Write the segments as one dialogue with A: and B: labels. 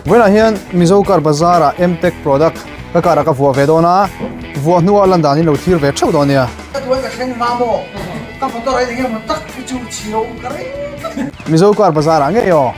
A: Vawiinah hian Mizo Car Bazaar ah Mtech product ka car ah ka vuah ve dawn a, vuah hnuah lan dan in lo thlir ve theuh dawn nia.
B: Ka duai ka thleng hma maw? Ka motor ah eng emaw tak hi chu chhir a awm ka reng tlat.
A: Mizo Car Bazaar ah ngei aw.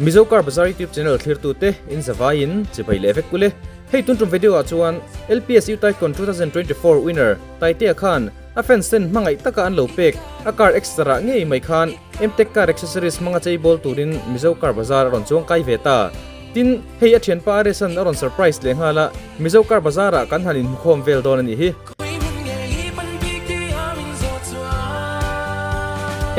C: Mizo Car Bazaar YouTube channel thlirtute in zavaiin chibai leh vek ule. Hei tun tum video ah chuan LPS Utaicon 2024 winner Taitea khan a fans ten hmangaih taka an lo pek a car extra ah ngei mai khan Mtech car accessories hmanga chei bawl turin Mizo Car Bazaar a rawn chuang kai ve ta. Tin, hei a thianpa Aresan a rawn surprise leh nghal a, Mizo Car Bazaar ah kan han inhmukhawm vel dawn a nih hi.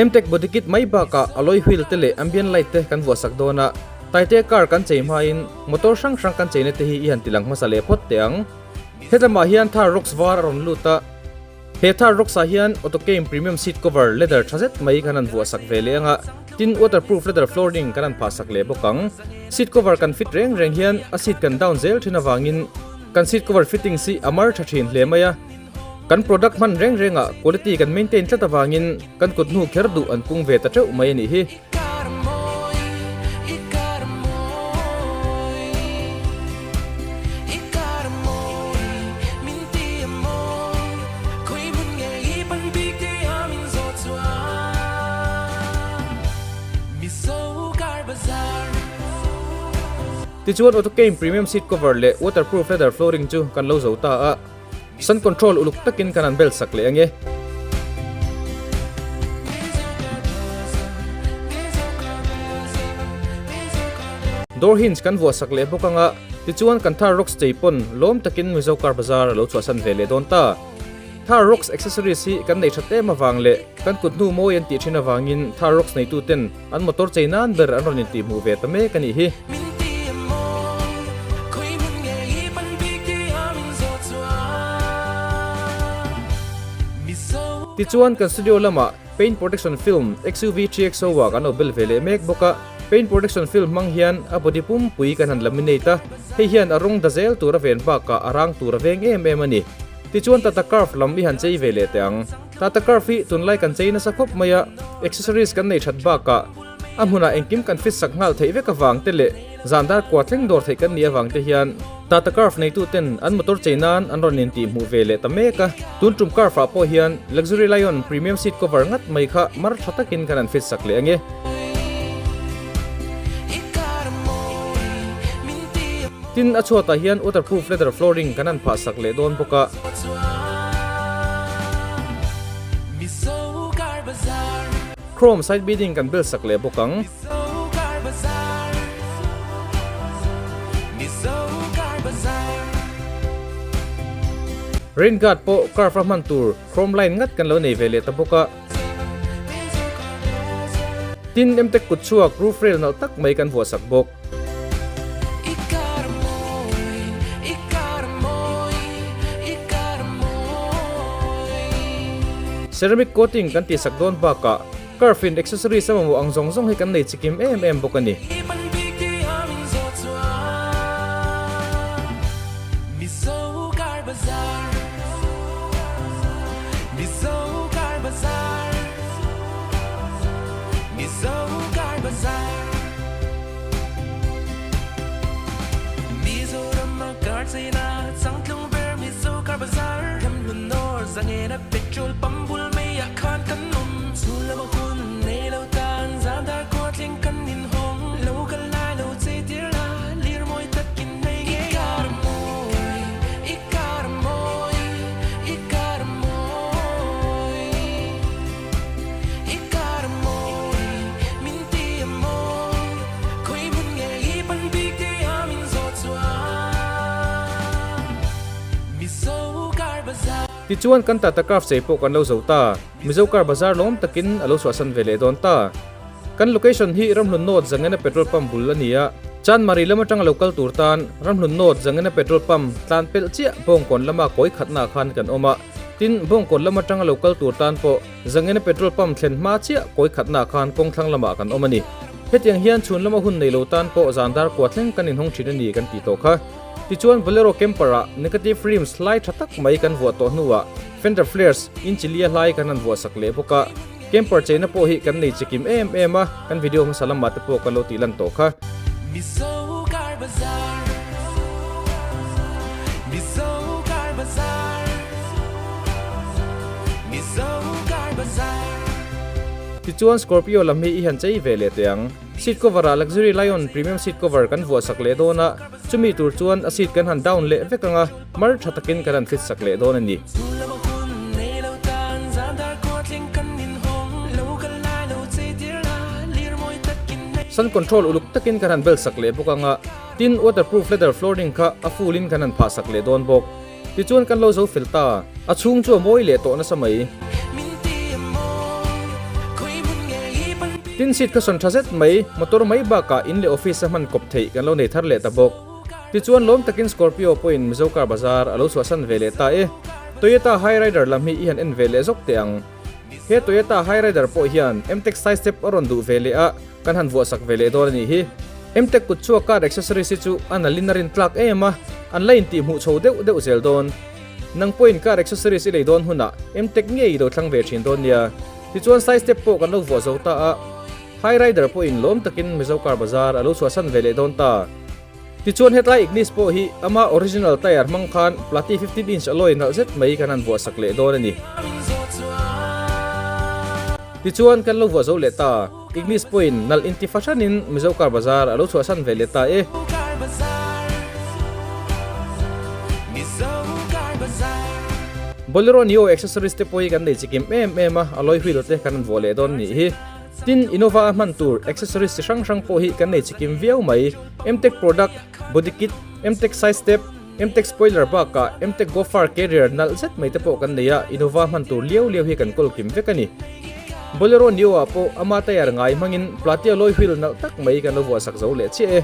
C: Mtech body kit mai bakah alloy wheel te leh ambient light te kan vuah sak dawn a, Taitea car kan chei hmain motor hrang hrang kan cheina te hi i han tilang hmasa leh phawt teh ang. Hetlama hian Thar Roxx var a rawn lut a, he Thar Roxx ah hian Autocame premium seat cover leather tha zet mai kan han vuah sak ve leh ang a, tin waterproof leather flooring kan han phah sak leh bawk ang. Seat cover kan fit reng reng hian a seat kan down zel thin avangin Kan seat cover fittings hi a mar tha thin hle mai a, kan product hman reng rengah quality kan maintain tlat avangin kan kut hnu kher duh an pung ve ta teuh mai a nih hi. Tichuan AutoCame Premium Seat Cover leh Waterproof Leather Flooring chu kan lo zo ta a, Sun Control uluk takin kan han bel sak leh ange. Door hinge kan vuah sak leh bawk anga, tichuan kan Thar Rocks chei pawn lawm takin Mizo Car Bazaar a lo chhuahsan ve leh dawn ta. Thar Rocks accessories hi kan nei that em avang leh kan kut hnu mawi an tih thin avangin Thar Rocks neitu ten an motor chei nan ber an rawn intihhmuh ve ta mek a nih hi. Tichuan kan studio lamah paint protection film XUV 3XO ah kan lo bel ve leh mek bawk a, paint protection film hmang hian a body pumpui kan han laminate a, hei hian a rawng da zel tur a ven bakah a rang tur a veng em em a ni. Tichuan Tata Curve lam i han chei ve leh teh ang. Tata Curve hi tunlai kan chei nasa khawp mai a, accessories kan nei that bakah a hmunah engkim kan fit sak nghal theih vek avang te leh zan dar kua thleng dawr theih kan nih avang te hian Tata Curve neitu ten an motor chei nan an rawn intih hmuh ve leh ta mek a. Tun tum Curve ah pawh hian Luxury Lion Premium Seat Cover ngat mai kha mar tha takin kan han fit sak leh ange. Tin, a chhuatah hian waterproof leather flooring kan han phah sak leh dawn bawk a. Chrome side beading kan bel sak leh bawk ang. Rain guard pawh curve a hman tur chrome line ngat kan lo nei ve leh ta bawk a. Tin, Mtech kutchhuak roof rail nalh tak mai kan vuah sak bawk. Ceramic coating kan tihsak dawn bakah Carfin accessories a mamawh ang zawng zawng hi kan nei chikim em em bawk a ni. Tichuan kan Tata Curve chei pawh kan lo zo ta. Mizo Car Bazaar lawm takin a lo chhuahsan ve leh dawn ta. Kan location hi Ramhlun North Zangena Petrol Pump bul a ni a, Chanmari lam atanga lo kal tur tan Ramhlun North Zangena Petrol Pump tlan pelh chiah Bawngkawn lama kawi khatnaah khan kan awm a, tin Bawngkawn lam atanga lo kal tur tan pawh Zangena Petrol Pump thlen hma chiah kawi khatnaah khan kawng thlang lamah kan awm a ni. Hetiang hian chhun lama hun nei lo tan pawh zan dar kua thleng kan inhawng thin a ni kan tih tawh kha. Tichuan Bolero Camper ah negative rims hlai tha tak mai kan vuah tawh hnuah fender flares inchi lia hlai kan han vuah sak leh bawk a. Camper cheina pawh hi kan nei chikim em em a, kan video hmasa lamah te pawh kan lo tih lan tawh kha. Tichuan Scorpio lam hi i han chei ve leh teh ang. Seat cover ah Luxury Lion Premium Seat Cover kan vuah sak leh dawn a, chumi tur chuan a seat kan han down leh vek ang a, mar tha takin kan han fit sak leh dawn a ni. Sun control uluk takin kan han bel sak leh bawk ang a, tin waterproof leather flooring kha a full in kan han phah sak leh dawn bawk. Tichuan kan lo zo fel ta, a chhung chu a mawi leh tawh nasa mai. Tin seat kha sawn tha zet mai, motor mai bakah in leh office a hman kawp theih kan lo nei thar leh ta bawk. Tichuan lawm takin Scorpio pawhin Mizo car bazar a lo chhuahsan ve leh ta e. Toyota Hyryder lam hi i han en ve leh zawk teh ang. He Toyota Hyryder pawh hian Mtech side step a rawn duh ve leh a, kan han vuahsak ve leh dawn a nih hi. Mtech kut chhuak car accessories hi chu a nalin a rin tlak em a, an la intihhmuh chho deuh deuh zel dawn. Nang pawhin car accessories i lei dawn hunah Mtech ngei i lo thlang ve thin dawn nia. Tichuan side step pawh kan lo vuah zo ta a, Hyryder pawhin lawm takin Mizo car bazar a lo chhuahsan ve leh dawn ta. Tichuan hetlai Ignis pawh hi ama original tyre hmang khan Plati 15 inch alloy nalh zet mai kan han vuah sak leh dawn a ni. Tichuan kan lo vuah zo leh ta, Ignis pawhin nalh inti fahranin Mizo car bazar a lo chhuahsan ve leh ta e. Bolero Neo accessories te pawh hi kan nei chikim em em a, alloy wheel te kan han vuah leh dawn a nih hi. Tin, Innova a hman tur accessories chi hrang hrang pawh hi kan nei chikim viau mai. Mtech product, body kit, Mtech side step, Mtech spoiler bakah Mtech Gofar carrier nalh zet mai te pawh kan nei a, Innova hman tur liau liau hi kan kawl kim vek a ni. Bolero Neo ah pawh ama tyre ngai hmangin Plati alloy wheel nalh tak mai kan lo vuah sak zo leh chiah e.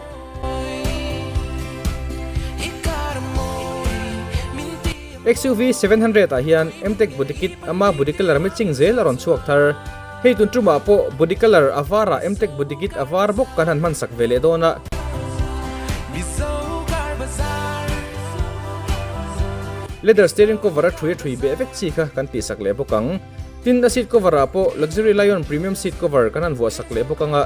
C: XUV 700 ah hian Mtech body kit ama body colour matching zel a rawn chhuak thar. Hei tun tumah pawh body colour a varah Mtech body kit a var bawk kan han hman sak ve leh dawn a. Leather steering cover a thui a thui beh vek chi kha kan tih sak leh bawk ang. Tin a seat cover ah pawh Luxury Lion Premium seat cover kan han vuah sak leh bawk ang a.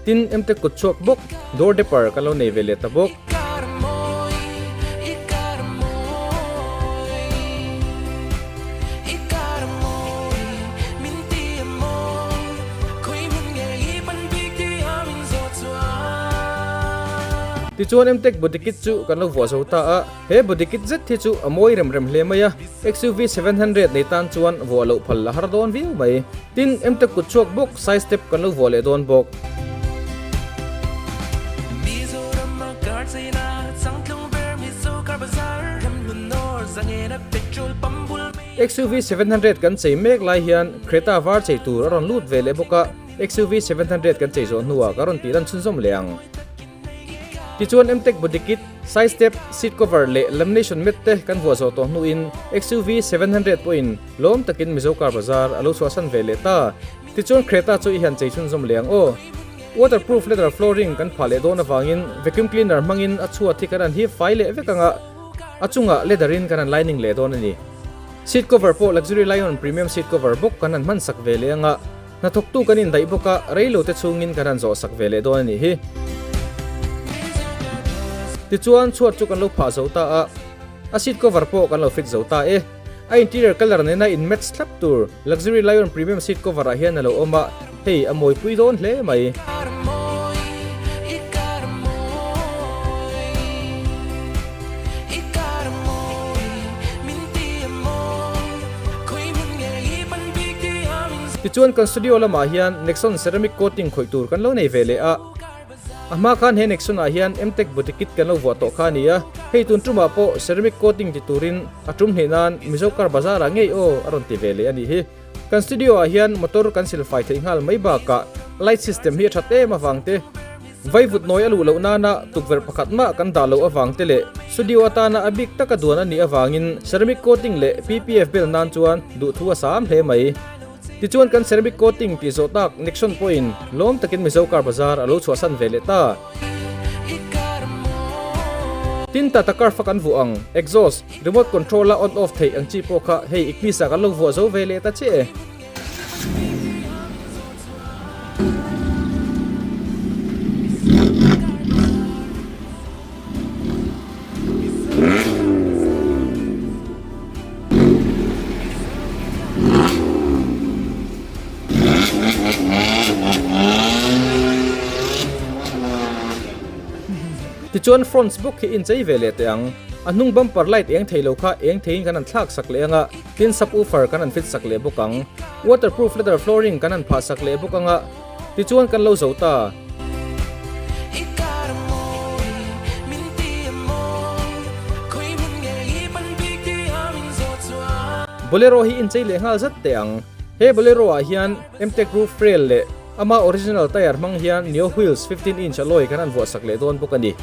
C: Tin, Mtech kut chhuak bawk, door depper kan lo nei ve leh ta bawk. Tichuan Mtech body kit chu kan lo vuah zo ta a, he body kit zet hi chu a mawi rem rem hle mai a, XUV 700 nei tan chuan vuah loh phal a har dawn viau mai. Tin, Mtech kut chhuak bawk side step kan lo vuah leh dawn bawk. XUV 700 kan chei mek lai hian Creta var chei tur a rawn lut ve leh bawk a, XUV 700 kan chei zawh hnuah ka rawn tih lan chhunzawm leh ang. Tichuan Mtech body kit, side step, seat cover leh lamination mat te kan vuah zawh tawh hnuin XUV 700 pawhin lawm takin Mizo car bazar a lo chhuahsan ve leh ta. Tichuan Creta chu i han chei chhunzawm leh ang aw. Waterproof leather flooring kan phah leh dawn avangin vacuum cleaner hmangin a chhuat hi kan han hip fai leh vek ang a, a chungah leather in kan han lining leh dawn a ni. Seat cover pawh Luxury Lion premium seat cover bawk kan han hman sak ve leh ang a. Hnathawktu kan indaih bawk a, rei lo te chhungin kan han zawh sak ve leh dawn a nih hi. Tichuan, chhuat chu kan lo phah zo ta a, a seat cover pawh kan lo fit zo ta e. A interior colour nena in match thlap tur Luxury Lion Premium seat cover ah hian a lo awm a, hei a mawipui dawn hle mai. Tichuan kan studio lamah hian Nexon ceramic coating khawih tur kan lo nei ve leh a, a hma khan he Nexon ah hian Mtech body kit kan lo vuah tawh kha a ni a, hei tun tumah pawh ceramic coating ti turin a tum hnih nan Mizo car bazar ah ngei aw a rawn ti ve leh a nih hi. Kan studio ah hian motor kan silfai theih nghal mai bakah light system hi a that em avang te, Vaivut nawi a luh loh nana tukverh pakhat mah kan dah loh avang te leh studio atana a bik taka duan a nih avangin ceramic coating leh PPF bel nan chuan duhthu a sam hle mai. Tichuan kan ceramic coating tih zawh tak Nexon pawhin lawm takin Mizo car bazar a lo chhuahsan ve leh ta. Tin Tata car fa kan vuah ang, exhaust, remote control a on off theih ang chi pawh kha hei Ignis ah kan lo vuah zo ve leh ta chiah e. Tichuan fronts bawk khi inchei ve leh teh ang. A hnung bumper light eng thei lo kha eng theiin kan han thlak sak leh ang a, tin subwoofer kan han fit sak leh bawk ang. Waterproof leather flooring kan han phah sak leh bawk ang a. Tichuan kan lo zo ta. Bolero hi inchei leh nghal zat teh ang. He Bolero ah hian Mtech roof rail leh ama original tyre hmang hian Neo wheels 15 inch alloy kan han vuah sak leh dawn bawk a ni.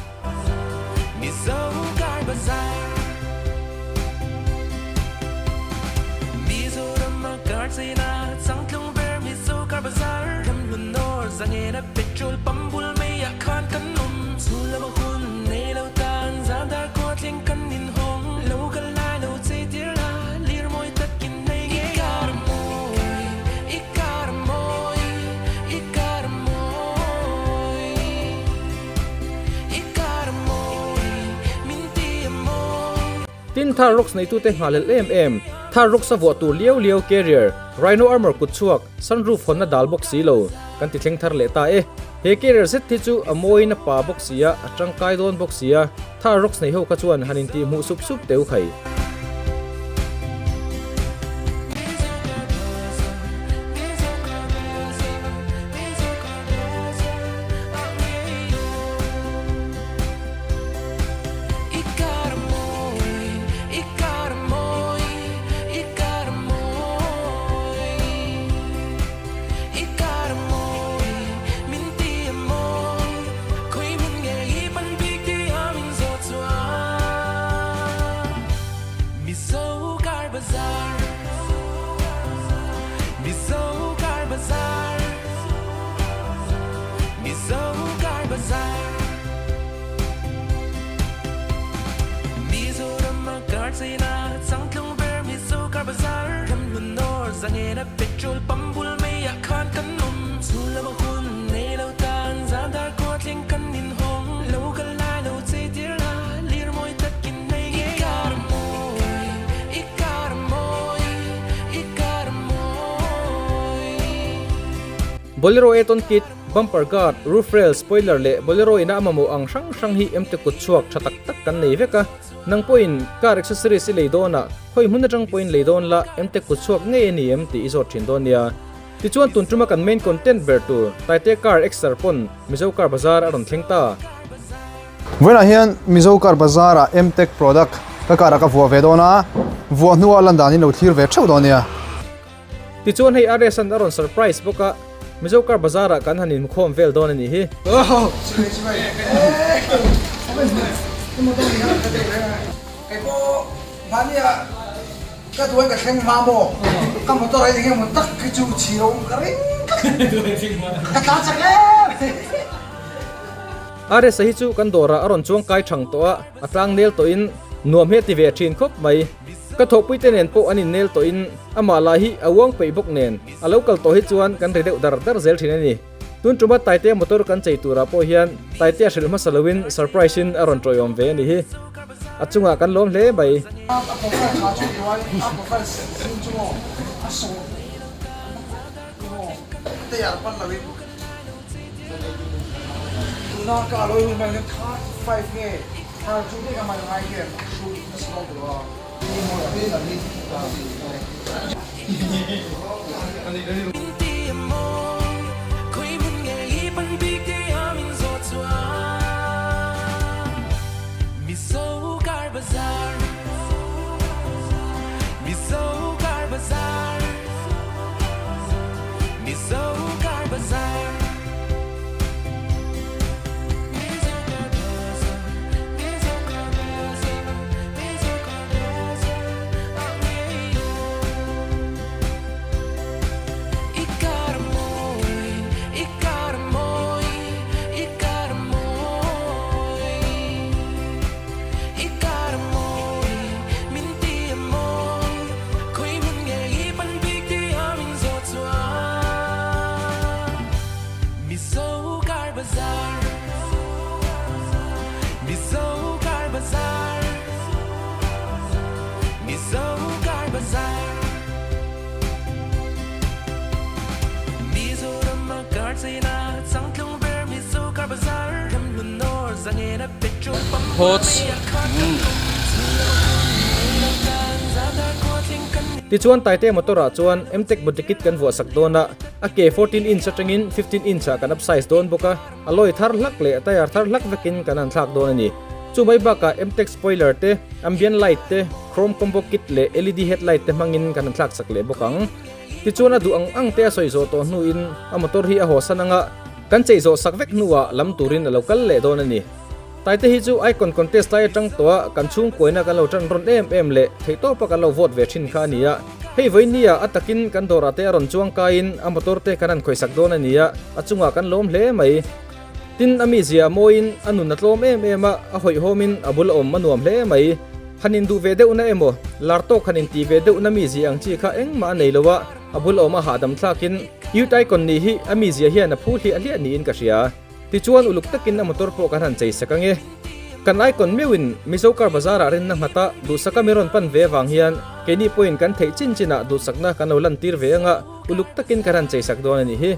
C: Tin Thar Rocks neitute nghalelh em em, Thar Rocks a vuah tur liau liau carrier, Rhino Armour kut chhuak, sunroof hawnna dal bawk si lo, kan ti thleng thar leh ta e. He carrier zet hi chu a mawiin a pa bawk si a, a tangkai dawn bawk si a, Thar Rocks nei ho kha chuan han intihhmuh sup sup teu khai. Bolero Aton Kit, Bumper Guard, Roof Rail, Spoiler leh Bolero ina a mamawh ang hrang hrang hi emte kut chhuak tha tak tak kan nei vek a. Nang pawhin car accessories i lei dawn a, khawi hmun atang pawhin lei dawn la, emte kut chhuak ngei a ni em tih i zawt thin dawn nia. Tichuan tun tuma kan main content ber tur Taite Car Exter pawn Mizo Car Bazar a rawn thleng ta.
A: Vawiinah hian Mizo Car Bazar ah Mtech product ka car ah ka vuah ve dawn a, vuah hnuah lan dan in lo thlir ve theuh dawn nia.
C: Tichuan hei RS an a rawn surprise bawk a, Mizo Car Bazar ah kan han inkhawm vel dawn a nih hi.
B: Ka duai ka thleng hma maw? Ka motor ah eng emaw tak hi chu chhir a awm ka ring tlat. Ka tlan chak em!
C: RS-a hi chu kan dawrah a rawn chuang kai thang tawh a, a tlang nel tawhin nuam hi a ti ve thin khawp mai. Ka thawhpuite nen pawh an innel tawhin amah lah hi a uang peih bawk nen a lo kal tawh hi chuan kan ri deuh dar dar zel thin a ni. Tun tuma Taitea motor kan chei turah pawh hian Taitea hrilh hmasa loin surprise in a rawn tawiawm ve a ni hi. A chungah kan lawm hle mai.
B: A profile tha chu tuai a profile sin chu maw a sawh maw te yar pan lo in tuna ka alo hun mai hian 35 nge 32 nge ka man ngai nge shoot nasa lo tur a
C: Thoughts Tichuan Taite motor ah chuan Mtech body kit kan vuah sak dawn a, a ke 14 inch atangin 15 inch ah kan upsize dawn bawk a, alloy thar hlak leh tyre thar hlak vekin kan han thlak dawn a ni. Chu mai bakah Mtech spoiler te, ambient light te, chrome combo kit leh LED headlight te hmangin kan han thlak sak leh bawk ang. Tichuan a duh ang ang te a sawi zawh tawh hnuin a motor hi a haw san anga kan chei zawh sak vek hnuah lam turin a lo kal leh dawn a ni. Taite hi chu Icon Contest lai atang tawh a kan chhungkuaina kan lo tan rawn em em leh theihtawpa kan lo vote ve thin kha a ni a. Hei vawinia a takin kan dawrah te a rawn chuang kaiin a motor te kan han khawisak dawn a ni a, a chungah kan lawm hle mai. Tin, a mizia a mawiin a nun a tlawm em em a, a hawihhawmin a bul a awm a nuam hle mai. Han induh ve deuhna emaw, lar tawk han intih ve deuhna mizia ang chi kha engmah a nei lo a, a bul a awm a hahdam thlakin Youth Icon nih hi a mizia hian a phu hliah hliah niin ka hria. Tichuan uluk takin a motor pawh kan han chei sak ange. Kan icon meuhin Mizo car bazar ah rinna nghat a, duhsaka mi rawn pan ve avang hian keini pawhin kan theih chin chin ah duhsakna kan lo lantir ve anga uluk takin kan han chei sak dawn a nih hi.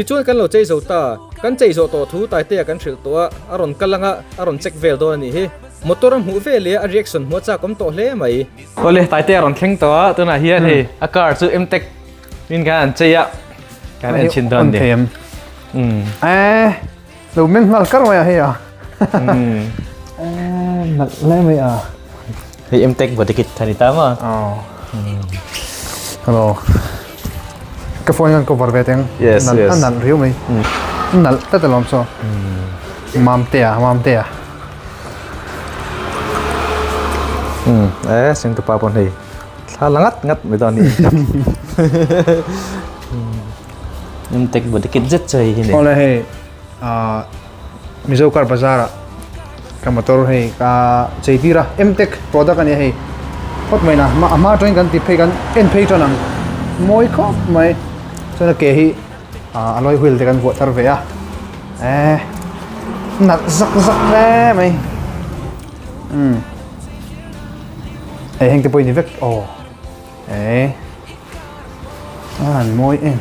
C: Tichuan kan lo chei zo ta, kan chei zawh tawh thu Taitea kan hrilh tawh a, a rawn kal anga a rawn check vel dawn a nih hi. Motor a hmuh ve leh a reaction hmuh a chak awm tawh hle mai. Awle Taite a rawn thleng tawh a, tunah hian hei a car chu Mtech in khan an chei a, kan en chhin dawn ni.
A: Umm. Eh, lo meng nghal kar mai a hei a. Eh, nalh hle mai a.
C: Hei Mtech body kit a ni ta maw?
A: Aw. Hello. Ka phone hian cover ve teng.
C: Yes, yes.
A: A nalh riau mai. Nalh tlat alawm saw. Mamtea, Mamtea.
C: Umm, eh, Singtupa pawn hei thla la ngat ngat mai dawn a ni. Mtech body kit zet chu hei hi ni.
A: Awle hei, ah, Mizo car bazar ah ka motor hei ka chei tir a mtech product a nia hei phawt mai na a hma atangin kan ti phei kan en phei tan ang mawi khawp mai chuan a ke hi ah alloy wheel te kan vuah thar ve a eh nalh zak zak hle mai umm hei heng te pawh hi ni vek aw eh a han mawi em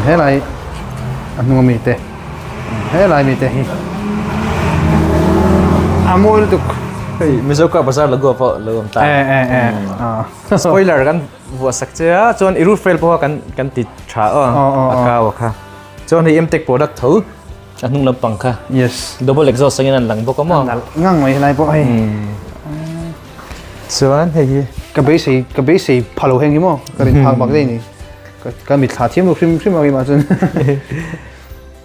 A: helai a hnung ami te helai mi te hi a mawi lutuk
C: hei Mizo car bazar logo pawh lo awm ta
A: eh eh eh
C: spoiler kan vuah sak che a chuan i roof rail pawh kan kan ti tha aw a kau a kha chuan hei mtech product tho A hnung lampang kha.
A: Yes.
C: Double exhaust angin an lang bawk a maw?
A: Nalh ngang mai helai pawh hei.
C: Chuan hei hi.
A: Ka beisei ka beisei pha lo heng hi maw? Ka rin phak bak daih ni. Ka ka mitthla thiam lo hrim hrim a keimah chuan.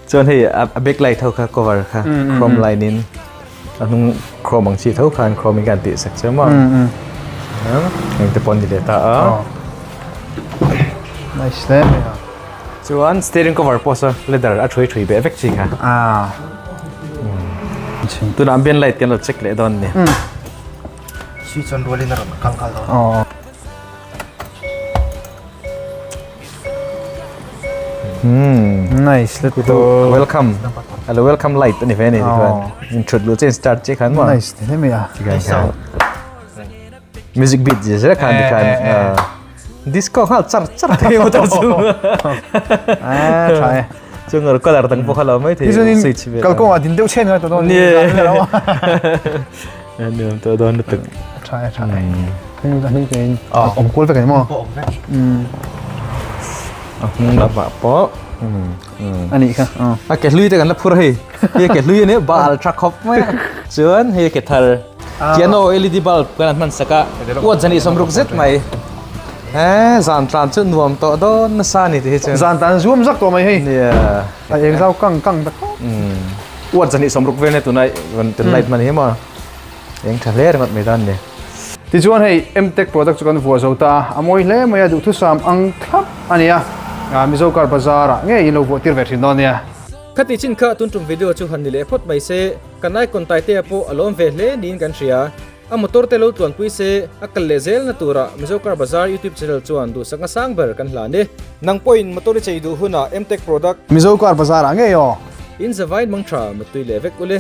C: Chuan hei a back light ho kha cover kha chrome line in a hnung chrome ang chi tho khan chrome in kan tih sak che maw? Heng te pawh an ni leh ta a.
A: Nice hle mai a.
C: Chuan steering cover pawh saw leather a thui thui beh vek chi kha.
A: Ah.
C: Tunah ambient light kan lo check leh dawn ni.
B: Switch on rualin a rawn kal nghal dawn.
A: Aw.
C: Hmm.
A: Nice lutuk.
C: Welcome. Alo welcome light ani ve ni tikhan. In thut lu chen start che khan ma.
A: Nice hle mai a.
C: Tikhan. Music beat je zela khan tikhan. Disco nghal char char thei motor chu.
A: A tha e.
C: Chung ar color dang pawh kha lo mai thei switch
A: ve. Kalkawng ah din deuh chen ngai tawh dawn.
C: Ni. Nuam tawh dawn lutuk.
A: Tha e tha e. Heng a hnung tein awm kual vek ani maw?
B: Awm vek.
C: A hnung lamah pawh.
A: Anih kha.
C: A ke hlui te kan la phur hei. Hei ke hlui ani bal tha khawp mai a. Chuan hei ke thar. Piano LED bulb kan han hman sak a, uat zan 60 zet mai. He zan tlan chu nuam tawh dawn nasa ni tih hi chuan.
A: Zan tlan zuam zak tawh mai hei.
C: Nia.
A: A eng zau kang kang ta khawp.
C: Uat zan 60 vel nia tunai rawn tel light hman hi maw. Eng tha hle ringawt mai dan ni.
A: Tichuan hei Mtech product chu kan vuah zo ta a, a mawi hle mai a, duhthusam ang thlap a ni a, Mizo car bazar ah ngei in lo vuah tir ve thin dawn nia.
C: Khati chin kha tun tum video chu han ni leh phawt mai se, kan icon Taitea pawh a lawm ve hle niin kan hria. A motor te lo tluanpui se, a kal leh zelna turah Mizo Car Bazar YouTube channel chuan duhsakna sang ber kan hlan e. Nang pawhin motor i chei duh hunah Mtech product.
A: Mizo Car Bazar ah ngei aw.
C: In zavain mang tha mutui leh vek ule.